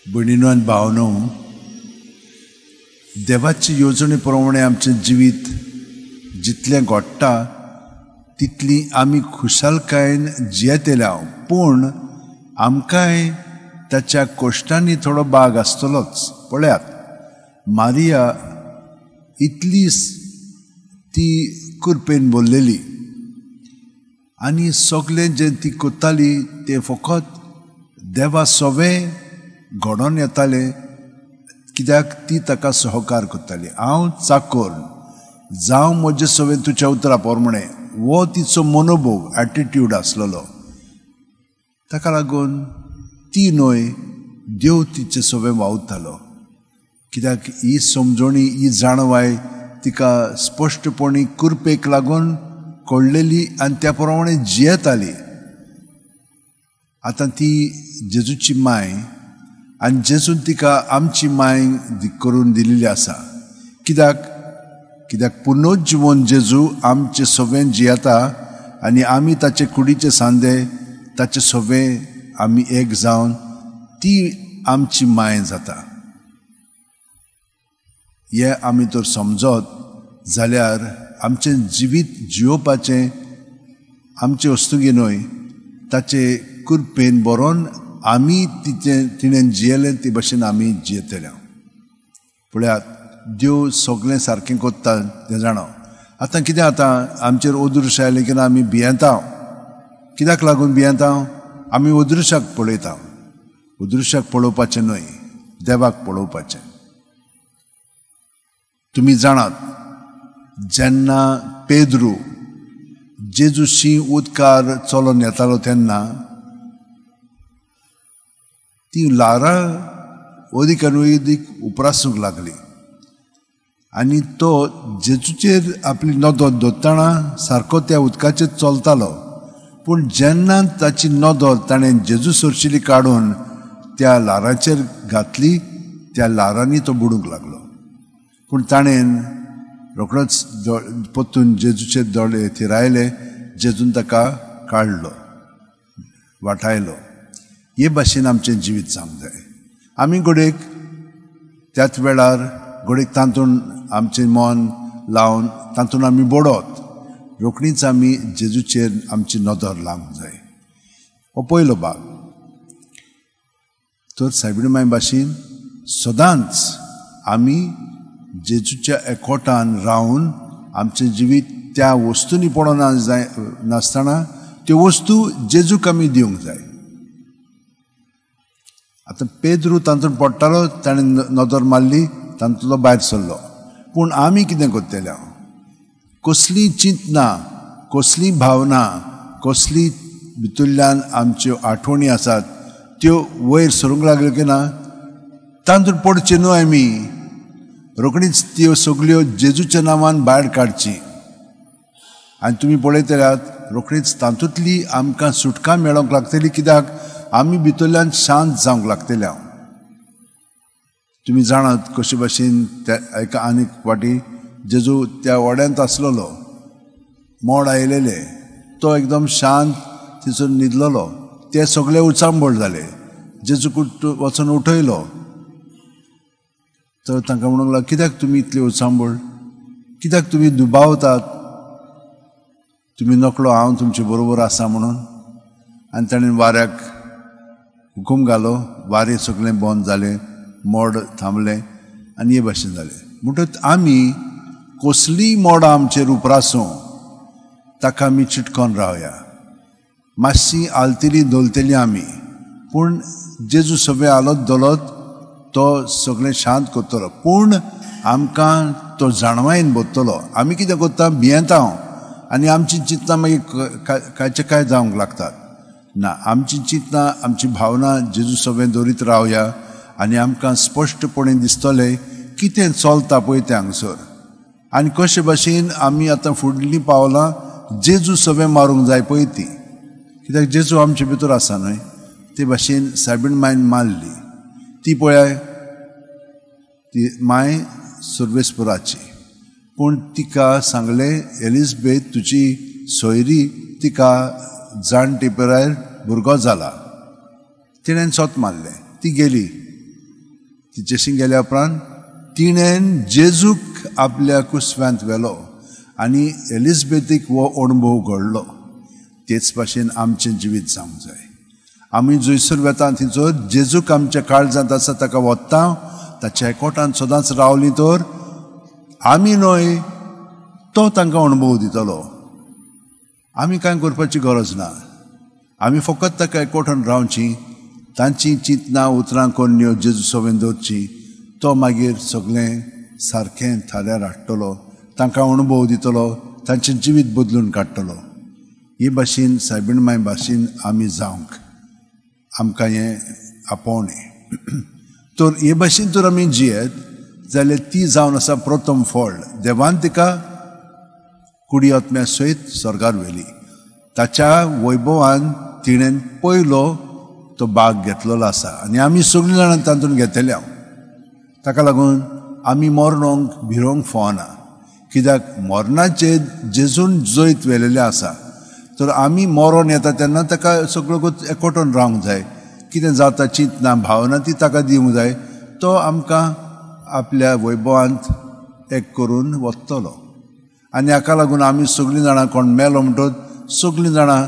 भयणीनो आनी भावनो, देवाची येवजणे प्रमाणे आमचें जिवीत जितलें घडटा तितली आमी खुशालकायेन जियेतले. पूण आमकांय ताच्या कश्टांनी थोडो भाग आसतलोच. पळयात, मारिया इतली ती कृपेन बोल्लेली आनी सगळें जें ती करताली तें फकत देवा सवें घडोवन येतालें, कित्याक ती ताका सहकार करताली. हांव चाकोर जावं म्हजे सवें तुज्या उतरा प्रमाणे, हो तिचो मनोभोग एटिट्यूड आसलेलो. ताका लागून ती न्हय देव तिचे सवें वावुरतालो, कित्याक ही समजणी ही जाणवाय तिका स्पश्टपणी कृपेक लागून कळ्ळेली आनी त्या प्रमाणे जियेताली. आतां ती जेजूची माय आनी जेजून तिका आमची माय करून दिल्ली आसा. कित्याक कित्याक पुनर्जिवन जेजू आमचे सवें जियेता आनी आमी ताचे कुडीचे सांदे ताचे सवें आमी एक जावन ती आमची माय जाता. हें आमी तर समजत जाल्यार आमचें जिवीत जियोवपाचें आमचे वस्तुगी न्हय, ताचे कृपेन बरोवन आमी तिचें तिणें जियेलें ते भशेन आमी जियेतले. पळयात, देव सगळें सारकें करता तें जाणा. आतां कितें जाता, आमचेर अदृश्य आयलें की आमी भियेता. कित्याक लागून भियेता? आमी अदृश्याक पळयता. अदृश्याक पळोवपाचें न्हय, देवाक पळोवपाचें. तुमी जाणात, जेन्ना पेद्रू जेजूशी उदकार चलोन येतालो तेन्ना ती ल्हारां अदीक आनी अदीक उप्रासूंक लागली आनी तो जेजूचेर आपली नदर दवरतना सारको त्या उदकाचेर चलतालो. पूण जेन्ना ताची नदर ताणें जेजू सरशिली काडून त्या ल्हारांचेर घातली, त्या ल्हारांनी तो बुडूंक लागलो. पूण ताणें रोखडोच परतून जेजूचे दोळे थिरायले, जेजून ताका काडलो, वाटायलो. हे भाशेन आमचें जिवीत जावंक जाय. आमी घडयेक त्याच वेळार घडयेक तातूंत आमचें मन लावन तातूंत आमी बोडत, रोखडीच आमी जेजूचेर आमची नदर लावंक जाय. हो पयलो भाग. तर सायबीण माय भाशेन सदांच आमी जेजूच्या एकवटान रावन आमचें जिवीत त्या वस्तूंनी पडोना जाय नासतना त्यो वस्तू जेजूक आमी दिवंक जाय. आतां पेद्रू तातूंत पडटालो, ताणें नदर मारली, तातूंतलो भायर सरलो. पूण आमी कितें करतले? कसलीं चिंतना, कसली भावना, कसली भितरल्यान आमच्यो आठवणी आसात त्यो वयर सरूंक लागल्यो की ना, तातूंत पडचें न्हय. आमी रोखडीच त्यो सगल्यो जेजूच्या नांवान भायर काडची आनी तुमी पळयतल्यात रोखडीच तातूंतली आमकां सुटका मेळोंक लागतली, कित्याक आमी भितरल्यान शांत जावंक लागतले. तुमी जाणात कशे भाशेन त्या एका आनीक फावटी जेजू त्या व्हड्यांत आसलेलो, मोड आयलेले, तो एकदम शांत थंयसर न्हिदलेलो. ते सगळे उचांबळ जाले. जेजूक वचून उठयलो तर तांकां म्हणूंक लागलो, कित्याक तुमी इतले उचांबळ, कित्याक तुमी दुबावतात, तुमी नकळो हांव तुमचे बरोबर आसा म्हणून. आनी ताणें वाऱ्याक हुकूम घालो, वारें सगळें बंद जालें, मोड थांबलें आनी हे भाशेन जालें. म्हणटकच आमी कसलीय मोडां आमचेर उप्रासूं ताका आमी चिटकोन रावया. मातशी आलतली धोलतली आमी, पूण जेजू सगळें हालत धोलत तो सगळें शांत करतलो. पूण आमकां तो जाणवायेन भरतलो. आमी कितें करता, भियेता आनी आमची चिंतना मागीर कांयचे कांय जावंक लागतात. ना, आमची चिंतना आमची भावना जेजू सगळें दवरीत रावया आनी आमकां स्पश्टपणे दिसतलें कितें चलता पळय तें हांगसर आनी कशे भाशेन आमी आतां फुडलीं पावलां जेजू सगळें मारूंक जाय पळय ती, कित्याक जेजू आमचे भितर आसा न्हय. ते भाशेन सायबीण मायन मारली ती पळय, ती माय सर्वेस्पुराची, पूण तिका सांगलें एलिजबेथ तुजी सोयरी तिका जाणटे पिरायेर भुरगो जाला. तिणें सोत मारलें, ती गेली. तिचेशी गेल्या उपरांत तिणें जेजूक आपल्या कुसव्यांत व्हेलो आनी एलिझाबेथीक हो अणभव घडलो. तेच भाशेन आमचें जिवीत जावंक जाय. आमी जंयसर वेता थंयसर जेजूक आमच्या काळजांत आसा ताका वता, ताच्या एकवटान सदांच रावली तर आमी न्हय तो तांकां अणभव दितलो. आमी कांय करपाची गरज ना, आमी फकत ताका एकवटान रावची, तांची चिंतना उतरां कोन्न्यो जेजू सवेन दवरची, तो मागीर सगळें सारकें थाऱ्यार हाडटलो, तांकां अणभव दितलो, तांचें जिवीत बदलून काडटलो. हे भाशेन सायबीण माय भाशेन आमी जावंक आमकां हें आपोवणें. तर हे भाशेन तर आमी जियेत जाल्यार ती जावन आसा प्रथम फळ. देवान तिका कुडी आत्म्या सयत स्वर्गार व्हेली. ताच्या वैभवान तिणें पयलो तो भाग घेतलेलो आसा आनी आमी सगळीं जाणां तातूंत घेतल्या. ताका लागून आमी मरणोंक भिरोंक फावना, कित्याक मरणाचेर जेजून जैत व्हेलेलें आसा. तर आमी मरोन येता तेन्ना ताका सगळो एकवटून रावंक जाय. कितें जाता चिंतना भावना ती ताका दिवंक जाय, तो आमकां आपल्या वैभवांत एक करून वतलो. आनी हाका लागून आमी सगळीं जाणां कोण मेलो म्हणटच सगळीं जाणां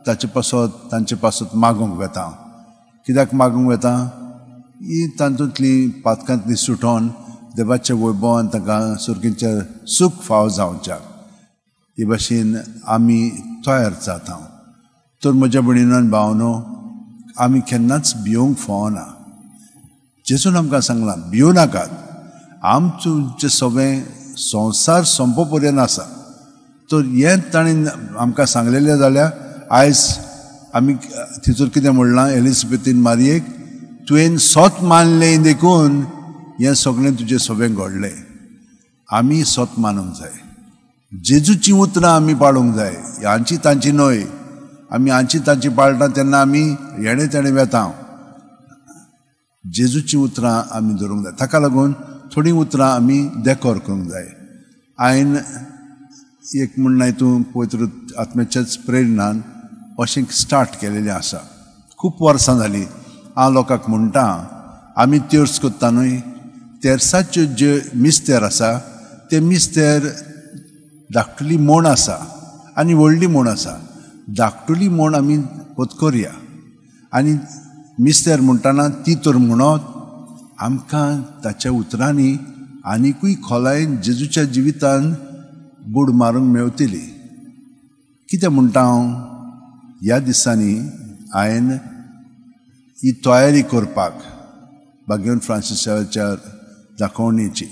ताचे पासत तांचे पासत मागूंक वेता. कित्याक मागूंक वेता? ही तातूंतली पातकांतली सुटोन देवाच्या वैभवान तांकां सुर्गीचें सूख फाव जावच्याक. हे भाशेन आमी तयार जाता. तर म्हज्या भयणीन भावनो, आमी केन्नाच भिवंक फावना. जेजून आमकां सांगलां भिवं नाकात, आमचें सगळें संवसार सोंपो पर्यंत आसा. तर हें ताणें आमकां सांगलेलें जाल्यार आयज आमी थंयसर कितें म्हणलां, एलिझाबेथीन मारयेक तुवें सत मानलें देखून हें सगळें तुजें सगळें घडलें. आमी सत मानूंक जाय, जेजूचीं उतरां आमी पाळूंक जाय, हांची तांची न्हय. आमी हांची तांची पाळटा तेन्ना आमी हेणें तेणें वेता. जेजूचीं उतरां आमी धरूंक जाय. ताका लागून थोडीं उतरां आमी देकोर करूंक जाय. हांवें एक म्हणणें तूं पवित्र आत्म्याच्याच प्रेरणान अशें स्टार्ट केलेलें आसा. खूब वर्सां जालीं हांव लोकांक म्हणटा, आमी तेर्स करता न्हय, तेर्साच्यो ज्यो मिस्तेर आसा ते मिस्तेर धाकटुली म्हण आसा आनी व्हडली म्हण आसा. धाकटुली म्हण आमी पत्करया आनी मिस्तेर म्हणटना ती तर म्हणत आमकां ताच्या उतरांनी आनिकूय खोलायेन जेजूच्या जिवितान बूड मारूंक मेवतली. कितें म्हणटा हांव, ह्या दिसांनी हांवें ही तयारी करपाक बागेवन फ्रांसिसाच्या दाखोवणेची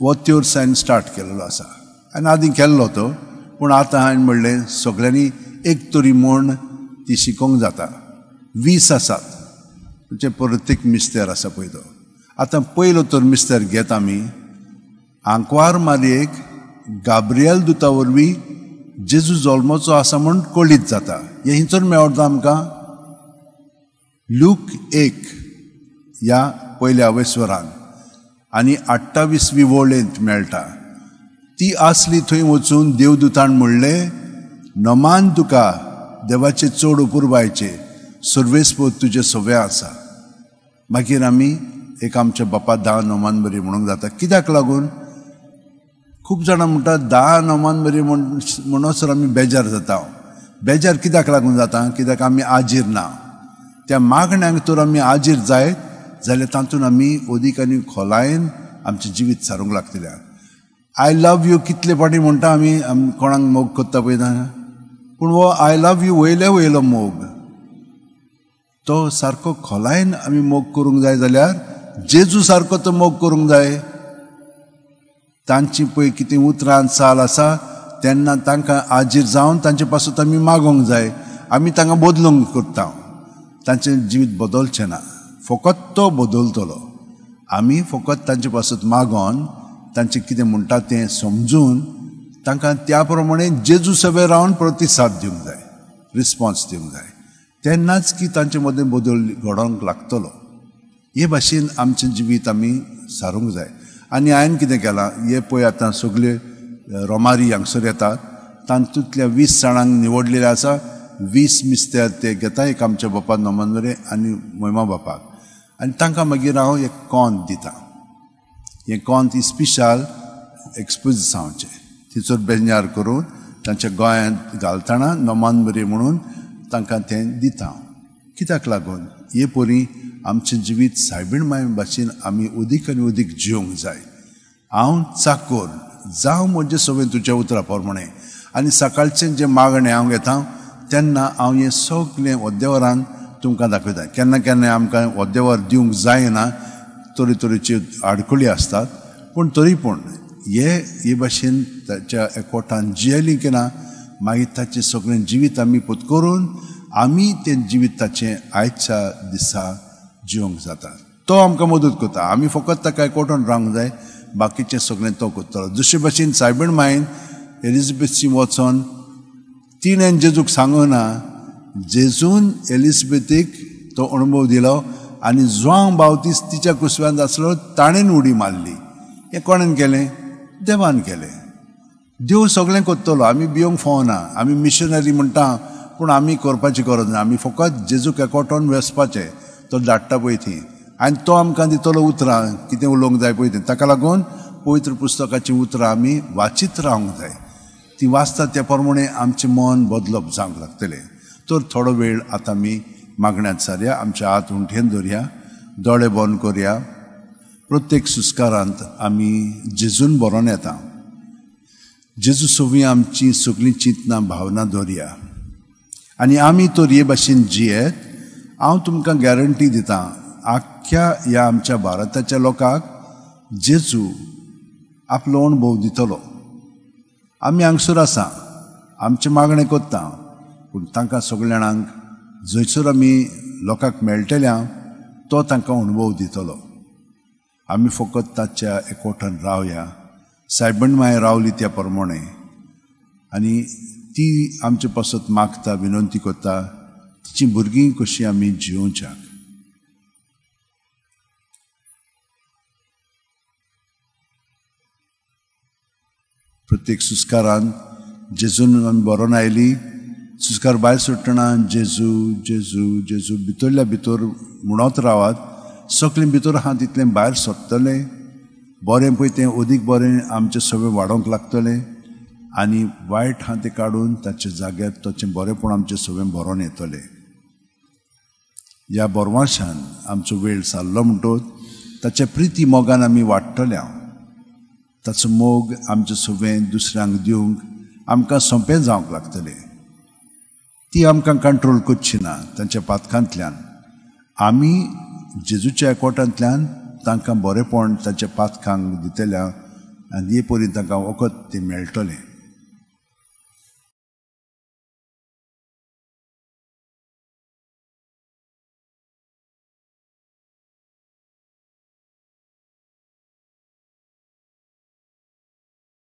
हो तेर्स हांवें स्टार्ट केल्लो आसा. आनी आदीं केल्लो तो, पूण आतां हांवें म्हणलें सगळ्यांनी एक तरी म्हण ती शिकोवंक जाता. 20 आसात म्हणजे प्रत्येक मिस्तेर आसा पळय तो. आतां पयलो तर मिस्तेर घेत आमी आंकवार मारयेक गाब्रियल दुता वरवीं जेजू जल्माचो आसा म्हूण कळीत जाता. हें हिंचर मेळटा आमकां लूक 1 ह्या पयल्या अवेस्वरान आनी 28वी वळेंत मेळटा. ती आसली थंय वचून देवदूतान म्हणलें, नमान तुका देवाचे चड अपुरबायचे, सर्वेस्पोत तुजे सवे आसा. मागीर आमी एक आमच्या बापा 10 नोमान बरी म्हणूंक जाता. कित्याक लागून खूब जाणां म्हणटात 10 नोमान बरी म्हणसर आमी बेजार जाता. बेजार कित्याक लागून जाता? कित्याक आमी आजीर ना. त्या मागण्यांक तर आमी आजीर जायत जाल्यार तातूंत आमी अदीक आनी खोलायेन आमचें जिवीत सारूंक लागतलें. I love you कितले फावटी म्हणटा आमी, कोणाक मोग करता पळयता, पूण हो I love you वयले वयलो मोग तो सारको खोलायेन आमी मोग करूंक जाय जाल्यार जेजू सारको तो मोग करूंक जाय. तांची पळय कितें उतरां चाल आसा तेन्ना तांकां आजीर जावन तांचे पासून आमी मागोंक जाय. आमी तांकां बदलूंक करता, तांचें जिवीत बदलचें ना, फकत तो बदलतलो. आमी फकत तांचे पासून मागोन तांचें कितें म्हणटा तें समजून तांकां त्या प्रमाणे जेजू सवे रावन प्रतिसाद दिवंक जाय, रिस्पोन्स दिवंक जाय, तेन्नाच की तांचे मदें बदल घडोवंक लागतलो. हे भाशेन आमचें जिवीत आमी सारूंक जाय. आनी हांवें कितें केलां, हे पळय आतां सगळे रोमारी हांगसर येतात, तातूंतल्या 20 जाणांक निवडलेले आसा. 20 मिस्तेर ते घेता, एक आमच्या बापा नोमानवरे आनी मोयमा बापाक. आनी तांकां मागीर हांव एक कोंत दिता. हें कोंत इस्पिशाल एक्सपोजिसांवचें तिचो बेंजार करून तांच्या गोंयांत घालतना नोमान बरी म्हणून तांकां तें दिता. कित्याक लागून हे परी आमचें जिवीत सायबीण माय भाशेन आमी अदीक आनी अदीक जिवंक जाय. हांव चाकोर जावं म्हजें सगळें तुज्या उतरा प्रमाणें. आनी सकाळचें जें मागणें हांव घेता तेन्ना हांव हें सगळें ओद्देवरान तुमकां दाखयता. केन्ना केन्ना आमकां ओद्देवर दिवंक जायना, तरेतरेच्यो आडखळी आसतात, पूण तरी पूण हे भाशेन ताच्या एकवटान जियेली की ना मागीर ताचें सगळें जिवीत आमी पत्करून आमी तें जिवीत ताचें आयच्या दिसा जिवंक जाता. तो आमकां मदत करता. आमी फकत ताका एकवटान रावंक जाय, बाकीचें सगळें तो करतलो. दुसरे भाशेन सायबीण मायन एलिझाबेथी वचोन तिणें जेजूक सांगना, जेजून एलिझाबेथीक तो अणभव दिलो आनी जुआंव बावतीस तिच्या कुसव्यांत आसलो ताणें उडी मारली. हें कोणेन केलें? देवान केलें. देव सगळें करतलो, आमी भिवंक फावना. आमी मिशनरी म्हणटा पूण आमी करपाची गरज ना. आमी फकत जेजूक एकवटोन वचपाचें, तो धाडटा पळय थंय आनी तो आमकां दितलो उतरां कितें उलोवंक जाय पळय थंय. ताका लागून पवित्र पुस्तकाचीं उतरां आमी वाचीत रावंक जाय. ती वाचता त्या प्रमाणे आमचें मन बदलप जावंक लागतलें. तर थोडो वेळ आतां आमी मागण्यांत सारया, आमच्या हात उंठेन दवरया, दोळे बंद करया. प्रत्येक सुस्कारांत आमी जेजून बरोवन येता. जेजू सोवी आमची सगळीं चिंतनां भावना दवरया आनी आमी तर हे भाशेन जियेत. हांव तुमकां गॅरंटी दिता, आख्ख्या ह्या आमच्या भारताच्या लोकांक जेजू आपलो अणभव दितलो. आमी हांगसर आसा, आमचें मागणें करता, पूण तांकां सगळ्या जाणांक जंयसर आमी लोकांक मेळटल्या तो तांकां अणभव दितलो. आमी फकत ताच्या एकवटान रावया. सायबण माय रावली त्या प्रमाणे आनी ती आमचे पासत मागता, विनंती करता, तिची भुरगीं कशीं आमी जियोवच्याक. प्रत्येक सुस्कारान जेजून आमी बरोवन आयली. सुस्कार भायर सुट्टना जेजू जेजू जेजू भितरल्या भितर म्हणत रावात. सगळें भितर आहा तितलें भायर सरतलें. बरें पळय तें अदीक बरें आमचें सगळें वाडोवंक लागतलें आनी वायट आहा तें काडून ताच्या जाग्यार ताचें बरेंपण आमचें सगळें बरोवन येतलें. ह्या बरवाशान आमचो वेळ सारलो म्हणटोच ताच्या प्रिती मोगान आमी वाडटले. ताचो मोग आमचें सगळें दुसऱ्यांक दिवंक आमकां सोंपें जावंक लागतलें. ती आमकां कंट्रोल करची ना तांच्या पातकांतल्यान. आमी जेजूच्या एकवटांतल्यान तांकां बरेंपण तांच्या पातकांक दितल्या आनी हे परी तांकां वखद तें मेळटलें.